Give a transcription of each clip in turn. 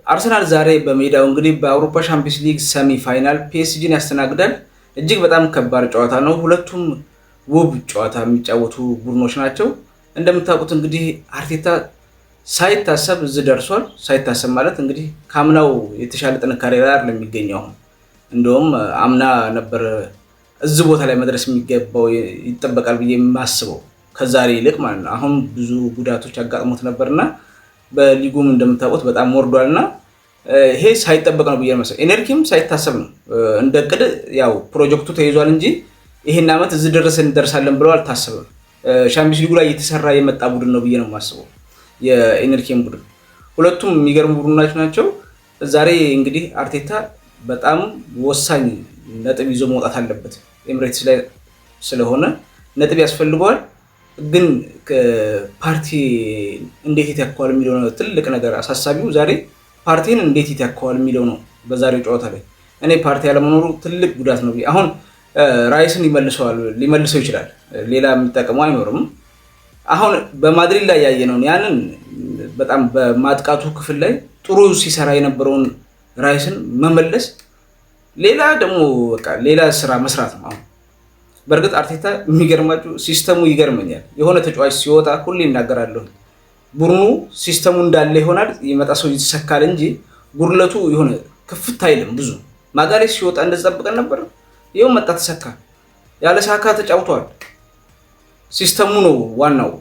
አርሰናል ዛሬ በሜዳው እንግዲህ በአውሮፓ ሻምፒዮንስ ሊግ semi final ፒኤስጂን ያስተናግዳል። እጅግ በጣም ከባድ ጨዋታ ነው። ሁለቱም ውብ ጨዋታ የሚጫወቱ ቡድኖች ናቸው። እንደምታውቁት እንግዲህ አርቴታ ሳይታሰብ እዚህ ደርሷል። ሳይታሰብ ማለት እንግዲህ ከአምናው የተሻለ ጥንካሬ ላይ አይደለም የሚገኘው አሁን። እንደውም አምና ነበር እዚህ ቦታ ላይ መድረስ የሚገባው ይጠበቃል ብዬ የማስበው ከዛሬ ይልቅ ማለት ነው። አሁን ብዙ ጉዳቶች አጋጥሞት ነበርና በሊጉም እንደምታውቁት በጣም ወርዷል እና ይሄ ሳይጠበቅ ነው ብዬ መሰለኝ። ኤንሪኬም ሳይታሰብ ነው እንደ እቅድ ያው ፕሮጀክቱ ተይዟል እንጂ ይሄን ዓመት እዚህ ድረስ እንደርሳለን ብለው አልታሰብም። ሻምፒዮንስ ሊጉ ላይ እየተሰራ የመጣ ቡድን ነው ብዬ ነው የማስበው የኤንሪኬም ቡድን። ሁለቱም የሚገርሙ ቡድኖች ናቸው። ዛሬ እንግዲህ አርቴታ በጣም ወሳኝ ነጥብ ይዞ መውጣት አለበት። ኤምሬትስ ላይ ስለሆነ ነጥብ ያስፈልገዋል። ግን ፓርቲ እንዴት ይተካዋል የሚለው ነው ትልቅ ነገር አሳሳቢው። ዛሬ ፓርቲን እንዴት ይተካዋል የሚለው ነው በዛሬው ጨዋታ ላይ። እኔ ፓርቲ ያለመኖሩ ትልቅ ጉዳት ነው። አሁን ራይስን ይመልሰዋል ሊመልሰው ይችላል። ሌላ የሚጠቀመው አይኖርም። አሁን በማድሪድ ላይ ያየነውን ያንን በጣም በማጥቃቱ ክፍል ላይ ጥሩ ሲሰራ የነበረውን ራይስን መመለስ ሌላ ደግሞ በቃ ሌላ ስራ መስራት ነው። አሁን በእርግጥ አርቴታ የሚገርማችሁ system ኡ ይገርመኛል። የሆነ ተጫዋች ሲወጣ ሁሌ እናገራለሁ፣ ቡድኑ system ኡ እንዳለ ይሆናል፣ የመጣ ሰው ይሰካል እንጂ ጉድለቱ የሆነ ክፍት አይልም። ብዙ ማጋሌስ ሲወጣ እንደዛ ጠብቀን ነበር። ይኸው መጣ ተሰካ። ያለ ሳካ ተጫውቷል። System ኡ ነው ዋናው።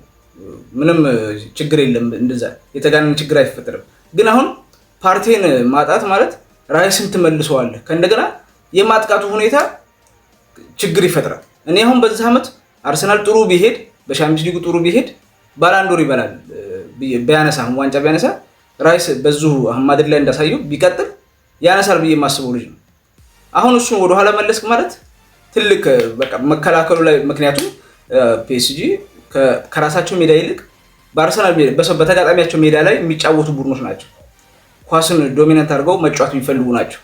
ምንም ችግር የለም። እንደዛ የተጋነነ ችግር አይፈጠርም። ግን አሁን ፓርቴን ማጣት ማለት ራይስን ትመልሰዋለህ። ከእንደገና የማጥቃቱ ሁኔታ ችግር ይፈጥራል። እኔ አሁን በዚህ ዓመት አርሰናል ጥሩ ቢሄድ፣ በሻምፒዮንስ ሊጉ ጥሩ ቢሄድ ባላንዶር ይበላል ቢያነሳ፣ አሁን ዋንጫ ቢያነሳ ራይስ በዚሁ አሁን ማድሪድ ላይ እንዳሳየው ቢቀጥል ያነሳል ብዬ የማስበው ልጅ ነው። አሁን እሱን ወደኋላ መለስክ ማለት ትልቅ በቃ መከላከሉ ላይ፣ ምክንያቱም ፒኤስጂ ከራሳቸው ሜዳ ይልቅ በአርሰናል በተጋጣሚያቸው ሜዳ ላይ የሚጫወቱ ቡድኖች ናቸው። ኳስን dominant አድርገው መጫወት የሚፈልጉ ናቸው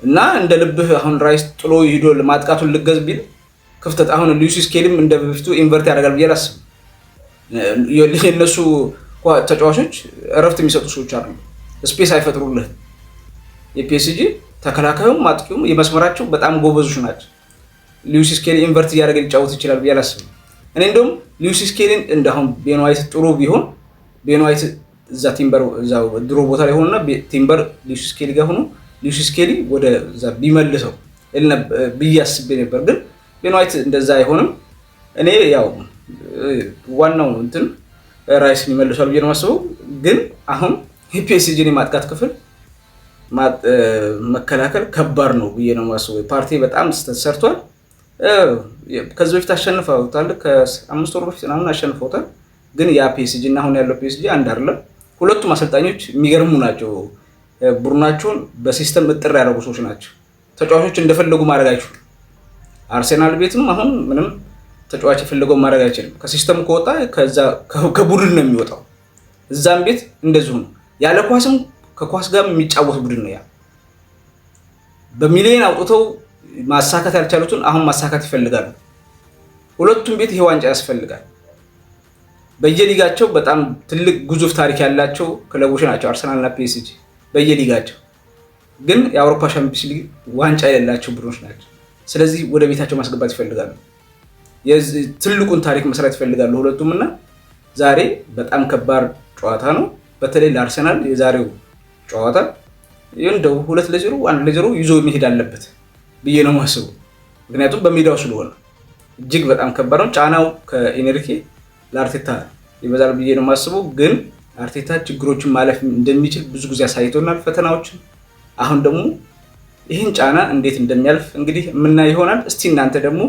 እና እንደ ልብህ አሁን ራይስ ጥሎ ሂዶ ማጥቃቱን ልገዝ ቢል ክፍተት አሁን ሉዊስ ስኬሊም እንደ በፊቱ invert ያደርጋል ብዬ አላስብም። የእነሱ ተጫዋቾች እረፍት የሚሰጡ ሰዎች አሉ፣ space አይፈጥሩልህም። የፒኤስጂ ተከላካዩም አጥቂውም የመስመራቸው በጣም ጎበዞች ናቸው። ሉዊስ ስኬሊ invert እያደረገ ሊጫወት ይችላል ብዬ አላስብም። እኔ እንደውም ሉዊስ ስኬሊን እንደ አሁን ቤን ዋይት ጥሩ ቢሆን ቤን ዋይት እዛ ቲምበር እዛ ድሮ ቦታ ላይ ሆኖና ቲምበር ሉዊስ ስኬሊ ጋር ሆኖ ሉዊስ ስኬሊ ወደ እዛ ቢመልሰው ብዬ አስቤ ነበር። ግን ቤን ዋይት እንደዛ አይሆንም። እኔ ያው ዋናው እንትን ራይስን ይመልሷል ብዬ ነው የማስበው። ግን አሁን የፒኤስጂን የማጥቃት ክፍል መከላከል ከባድ ነው ብዬ ነው የማስበው። ፓርቲ በጣም ስህተት ሰርቷል። ከዚህ በፊት አሸንፈውታል። ከ5 ወር በፊት ምናምን አሸንፈውታል። ግን ያ ፒኤስጂ እና አሁን ያለው ፒኤስጂ አንድ አይደለም። ሁለቱም አሰልጣኞች የሚገርሙ ናቸው። ቡድናቸውን በ system እጥር ያደረጉ ሰዎች ናቸው። ተጫዋቾች እንደፈለጉ ማድረግ አይችሉም። አርሴናል ቤትም አሁን ምንም ተጫዋች የፈለገው ማድረግ አይችልም። ከ system ኡ ከወጣ ከዛ ከቡድን ነው የሚወጣው። እዛም ቤት እንደዚሁ ነው። ያለ ኳስም ከኳስ ጋር የሚጫወት ቡድን ነው። ያ በሚሊዮን አውጥተው ማሳካት ያልቻሉትን አሁን ማሳካት ይፈልጋሉ። ሁለቱም ቤት ይሄ ዋንጫ ያስፈልጋል። በየሊጋቸው በጣም ትልቅ ግዙፍ ታሪክ ያላቸው ክለቦች ናቸው አርሰናል እና ፒኤስጂ በየሊጋቸው። ግን የአውሮፓ ሻምፒዮንስ ሊግ ዋንጫ የሌላቸው ቡድኖች ናቸው። ስለዚህ ወደ ቤታቸው ማስገባት ይፈልጋሉ። ትልቁን ታሪክ መስራት ይፈልጋሉ ሁለቱም እና ዛሬ በጣም ከባድ ጨዋታ ነው። በተለይ ለአርሰናል የዛሬው ጨዋታ እንደው 2-0፣ 1-0 ይዞ መሄድ አለበት ብዬ ነው የማስበው። ምክንያቱም በሜዳው ስለሆነ እጅግ በጣም ከባድ ነው። ጫናው ከኤንሪኬ ለአርቴታ ይበዛል ብዬ ነው የማስበው። ግን አርቴታ ችግሮችን ማለፍ እንደሚችል ብዙ ጊዜ አሳይቶናል፣ ፈተናዎችን። አሁን ደግሞ ይህን ጫና እንዴት እንደሚያልፍ እንግዲህ የምናይ ይሆናል። እስቲ እናንተ ደግሞ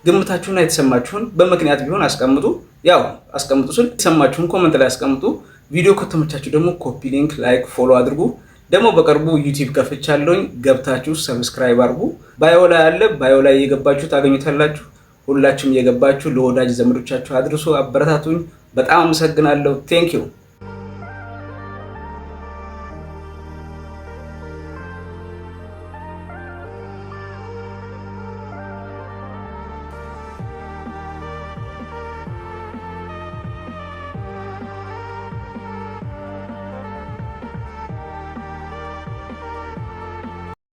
ግምታችሁና የተሰማችሁን በምክንያት ቢሆን አስቀምጡ። ያው አስቀምጡ ስል የተሰማችሁን comment ላይ አስቀምጡ። ቪዲዮ ከተመቻችሁ ደግሞ copy link፣ like፣ follow አድርጉ። ደግሞ በቅርቡ ዩቲዩብ ከፍቻለሁኝ፣ ገብታችሁ subscribe አድርጉ። Bio ላይ አለ። Bio ላይ እየገባችሁ ታገኙታላችሁ። ሁላችሁም እየገባችሁ ለወዳጅ ዘመዶቻችሁ አድርሱ፣ አበረታቱኝ። በጣም አመሰግናለሁ። Thank you።